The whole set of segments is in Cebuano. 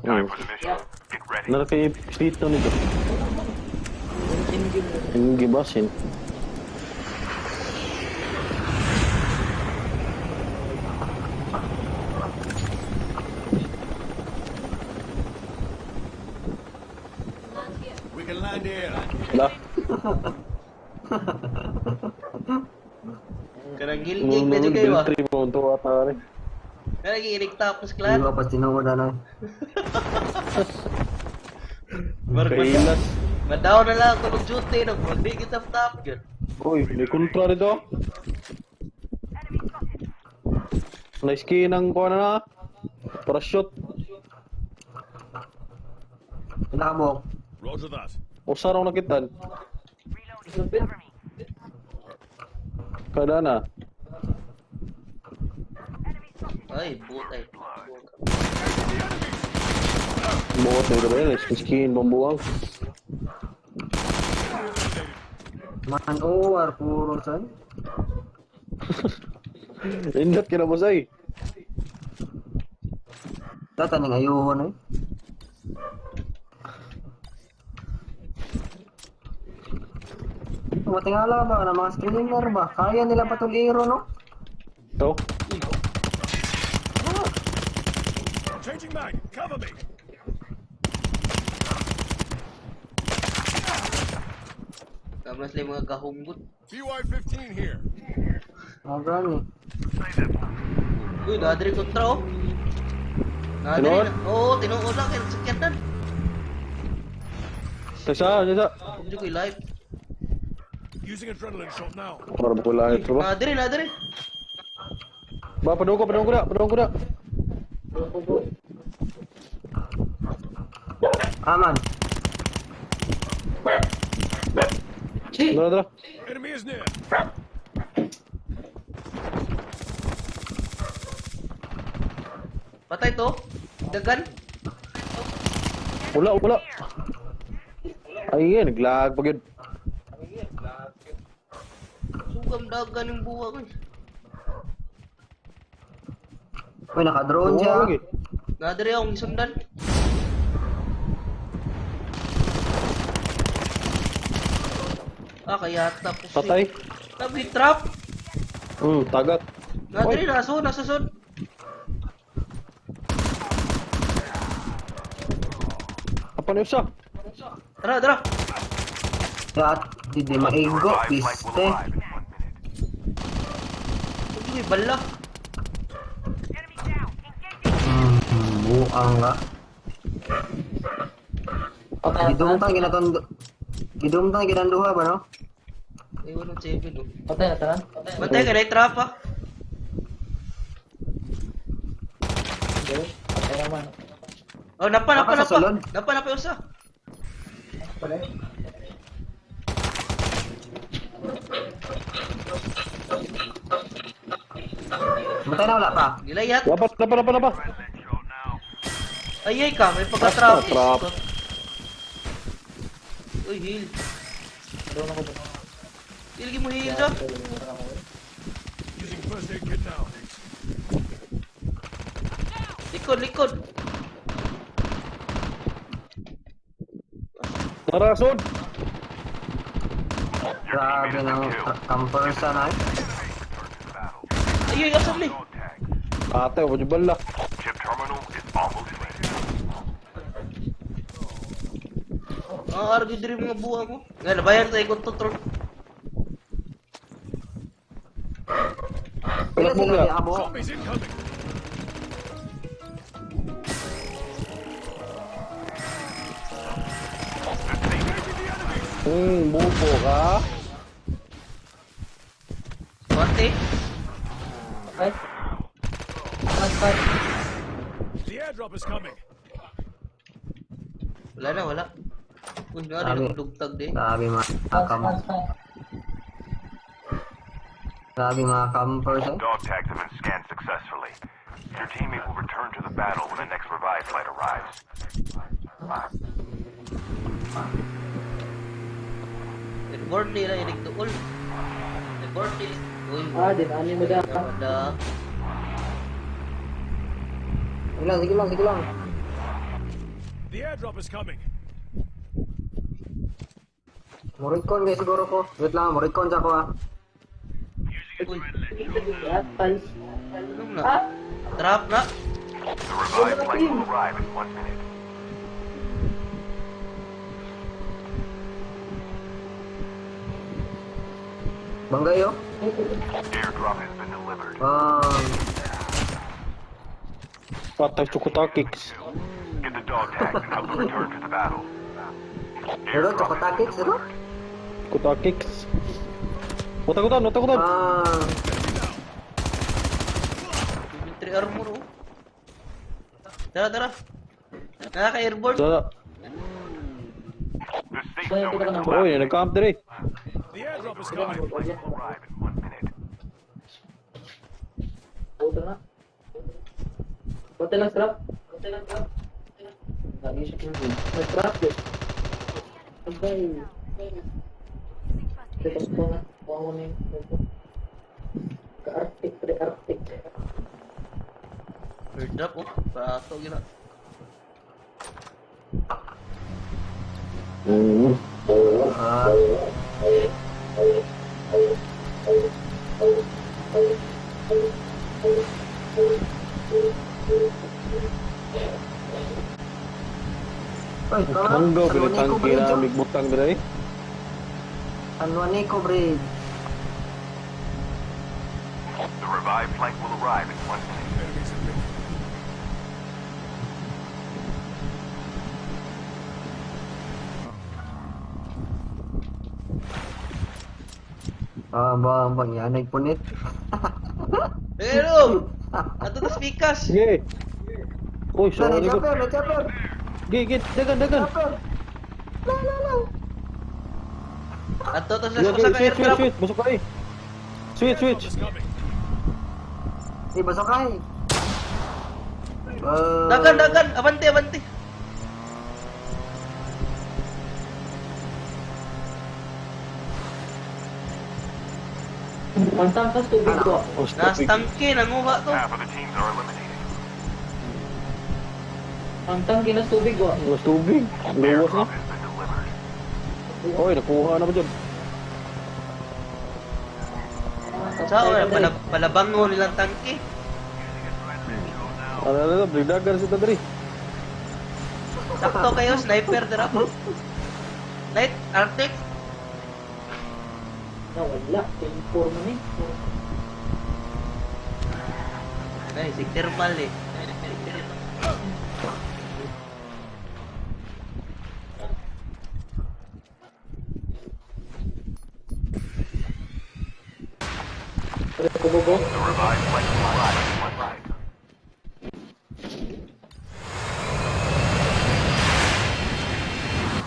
Time for the mission. Get ready. Nara kay dito nito. Endgame. Yung gibasin. We can land here. La. Kanang gilgig medyo kayo ah. Military mo to ata rin. Kanang inig tapos Hindi clan. ko pa tinuod na. Marag Kailas. madaw na lang ako ng duty no. Magdi kita tap gyud. Uy, may kontra dito. Nice key ng kuha na na. Parachute. Wala ka buhok. Roger that. Usa raw nakitan. Lupit. Kada na. Ay, butay. Buot na ito ba yun? Nice skin, pambuang. Man OR puro san. Indot ka na boss ay. Tataning ayuhon eh. Matingala ba na mga streamer ba? Kaya nila patuliro no? Ito. Changing mag. Cover me. Tama sila yung mga gahunggot. BY-15 here. Mga gani. Uy, nadiri kontra oh. Nadiri Tinuod? na. Oo, tinuod lang kay sakyanan. Tasa, tasa. Huwag ko live. Using adrenaline shot now. Para bakula ito ba? Nadiri, nadiri. Ba, padung ko na, padung ko na. Go, go, go. Aman. Dara, dara. Enemy is near. Patay to. Dagan. Wala, wala. Ay, yan, naglag pa yun. Sugam dagan yung buwang eh. Uy, naka-drone siya. Wala lagi. Nadiri akong isundan. Ah, kaya tapos. Patay. Tabi trap. Tagat. Nadiri nasa nasa sod. Apa ni usa? Tara, tara. At di maigo, Revive flight will piste. arrive in 1 minute. Huwag yung bala. Buang ka. Patay na. Gidumtan ginatondo. Gidumtan ginanduha ba no? Ay, walang 7 oh. Patay na tanan. Bantay ka na trap ah. Ganun. Patay naman. Oh, napa, napa, Napa sa napa. sulod? Napa, napa yung usa. Patay. Matay na wala pa. Gilayat. Dapat, dapat, dapat, dapat. Adrenaline shot now. Ay, ay ka, may pagka-trap. Ah, trap. Uy, heal. Drone ako ba? Heal, mo heal dyan. Using first aid kit now. Likod, likod. Tara, sod. Your Grabe teammate has ng been killed. camper sana eh. Return to the battle. Ay, ay, asam ni. Dog tags. Ate, wala bala. Chip terminal is almost ready. Ang argue diri mga buha mo. Nga, nabayan tayo kung tutrol. Pila Wala mo sila na. di abo. Zombies incoming. Bubo ka. Bate. Patay. Patay. The airdrop is coming. Wala na, wala. Uy, nga rin Sabi. akong dugtag di. Grabe mga Pass, camp. pass, pass. Grabe mga campers eh. Dog tags have been scanned successfully. Your teammate will return to the battle when the next revive flight arrives. Reborn nila, inig tuol. Reborn nila. Uy, Ah, din ani mo da. wala. Sige lang, sige lang, sige lang. The airdrop is coming. Murikon guys siguro ko. Wait lang, murikon sa ko ah. Uy, Atay. ano na? Ah! Trap na. The revived flight will arrive in 1 minute. Banggay oh. Airdrop has been delivered. Ah, Patay chukutakix. Get the dog tags and help them return to the battle. Pero Airdrop has been chocotakix, ano? delivered. Kutakix. Utakutan, utakutan. Ah, Infantry armor oh. Tara, tara. Nakaka-airborne. Sa, The safe Wait, zone teka is lang. oy, collapsing. nag-camp dire. The airdrop is coming. Flight will arrive in 1 minute. Auto na. Bote lang strap. Bote lang strap. Lagi siya May strap eh. Abay. Teka ko na. Kuha ko na yung. Ka-Arctic, pre-Arctic. Airdrop oh. Pato gina. Ah. Oy, tara. Hanggaw, San Juanico pinatangki Bridge, na oh. migbutang dire. San Juanico Bridge. The revived flight will arrive in 1 minute. Enemies at me. Ah, ba, ba, yan ay punit. Pero! Ato tas pikas. Sige. Uy, May sorry ko. chopper, may chopper, Sige, sige, dagan, dagan. chopper. La, la, la. Ato tas Sige, nasa ka switch, switch, airdrop. switch. Busok ka eh. Switch, Airdrop switch. is coming. Di ba sakay? Ah, Dagan, dagan. Abante, abante. Ang tangkas tubig ko. Oh, Nas stop it. tangke, nanguha to. Half of the teams are eliminated. Ang tangki nas tubig ko. Mas tubig. Luwas na. Airdrop has been delivered. Oy, nakuha na ba dyan? Sa ora, palabango nilang tangke. Ano, ano, ano, brigdagan sa tadri. Sakto kayo, sniper dira. Night, Arctic. Nawala. 10-4 man eh. Ay, si thermal eh. Pero kububo. The revived flight will arrive in 1 minute.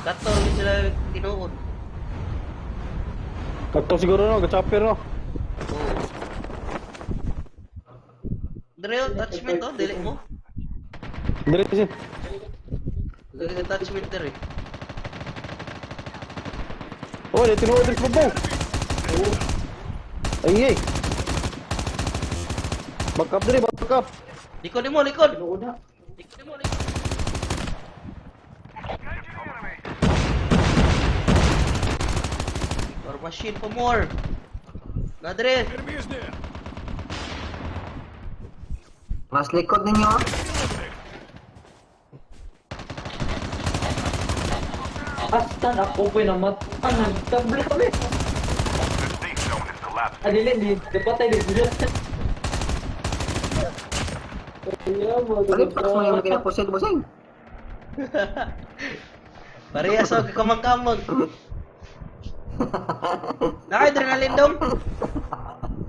Kato rin sila tinuod. Kato siguro no, ka-chopper no. Oo. Dre, oh, attachment oh, dili mo. Dire sin. Dili attachment dre. Oy, tinuod diri sa babaw. Ay, ay. Back up dire, back up. Likod mo, likod. Tinuod na. Likod mo, likod. Or machine pa more. Na dre. Enemy is near. Mas likod ninyo ah. Astan ako po yung namat. Ang nagtabla kami. The safe zone is collapsing. Adili, di. Dapat tayo di. Kaya mo. Palipas mo yung kinapusil, busing. Parehas og kamang-kamang. Naka-adrenaline dong.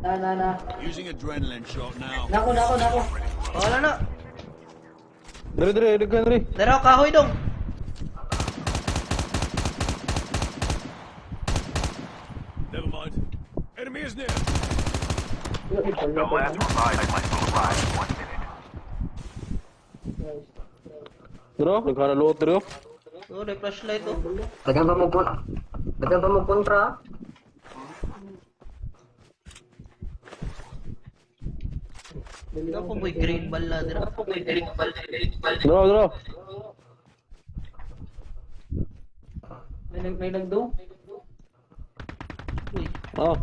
Na, na, na. Using adrenaline shot now. Nako, nako, nako. Wala na. Dire dire, dagan dire. Dara kahoy dong. Never mind. Enemy is near. The last revived flight will arrive in 1 minute. Dro, nagkana loot dro. Oh, may flashlight oh. Dagan pa mo kontra. ah. Ikaw po may green ball na dira. Dro, dro. May nagdo. Uy, Oh,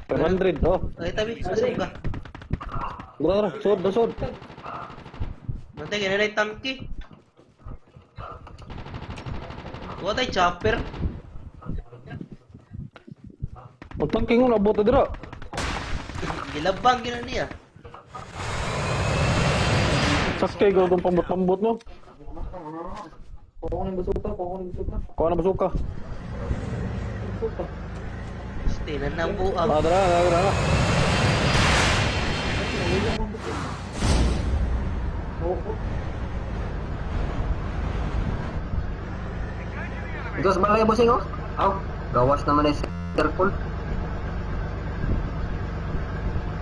500, oh. ay tabi, asam ka. Tara, tara, sod, sod. Mantay, ganun na yung tangki. Wa tay chopper. Ang tangke nga, nabot na dira. Gilabang gina niya. Sakay, gawin pambot-pambot, no? Kuha ko ng basuka, kuha ko ng basuka. Kuha na basuka. Basuka. Stay na nabuang. Ah, dara, dara, dara. Oo. Diyos balay bossing oh. Aw, gawas naman ay circle.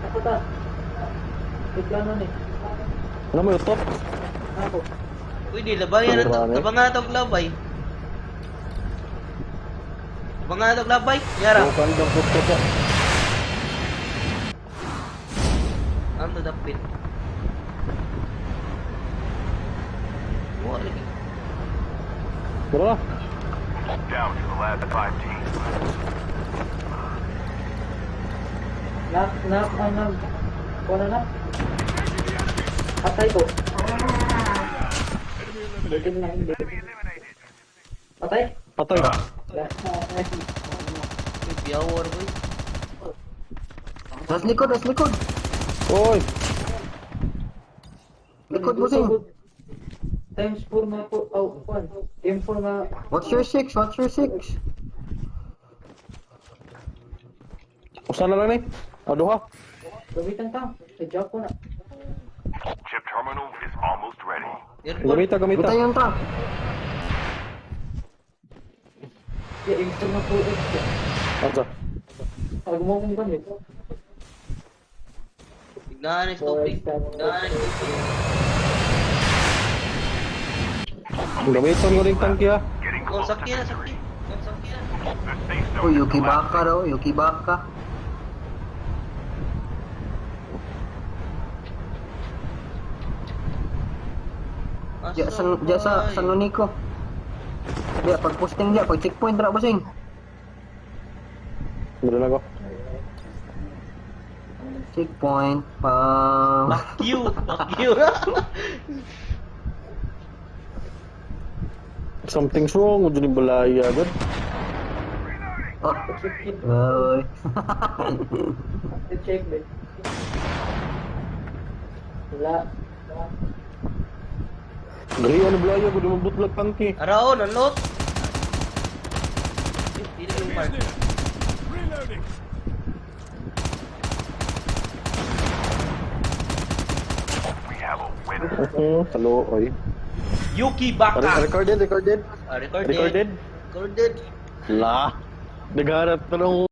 Ako ta. May plano ni. Ano mo yung top? Ako. Uy, di labay na to. Grabe. Labang nga to labay. Labang nga to labay. Yara. Oh, kandang top top. Ano dapit? Wa lagi. Tara na. Down to the last five teams. Nak, nak, ang nag. Kuha na nak. Patay ko. Hindi na, hindi. Patay? Patay. Last. Uy, biyawar boy. Das likod, das likod. Oy, Likod bossing. Times 4 na po. Oh, 1. M4 na. What's your six? What's your six? usa na lang ni. Ah, duha. Gamitan ta. Sa job ko na. Chip terminal is almost ready. Airport. Gamita, gamita. Bitay yung tank. Yeah, M4 na 4X. Asa? Pag mo kong gamit. Tignan ni tubig. Tignan ni tubig. Gamiton ko rin tangke ha. Getting Oh, close to sakti na, victory. sakti. Oh, sakti na. The safe zone Uy, is Yuki collapsing. Baka daw, Yuki Baka. Diya sa diya sa San Unico. Diya pag posting diya, pag checkpoint ra bossing. Dara na ko. Checkpoint pa. Fuck you. Fuck you. Something's wrong with yung balaya agad. Oh. Oy. Check, babe. Wala. Dali ano balaya ko, di mabutlag tangke. Araon, ang lot. Eh, Dili yung Enemies mark. near. Reloading. We have a winner. Hello, oy. Yuki Baka. Recorded, recorded. Ah, recorded. Recorded? Recorded. La. Nagharap na lang.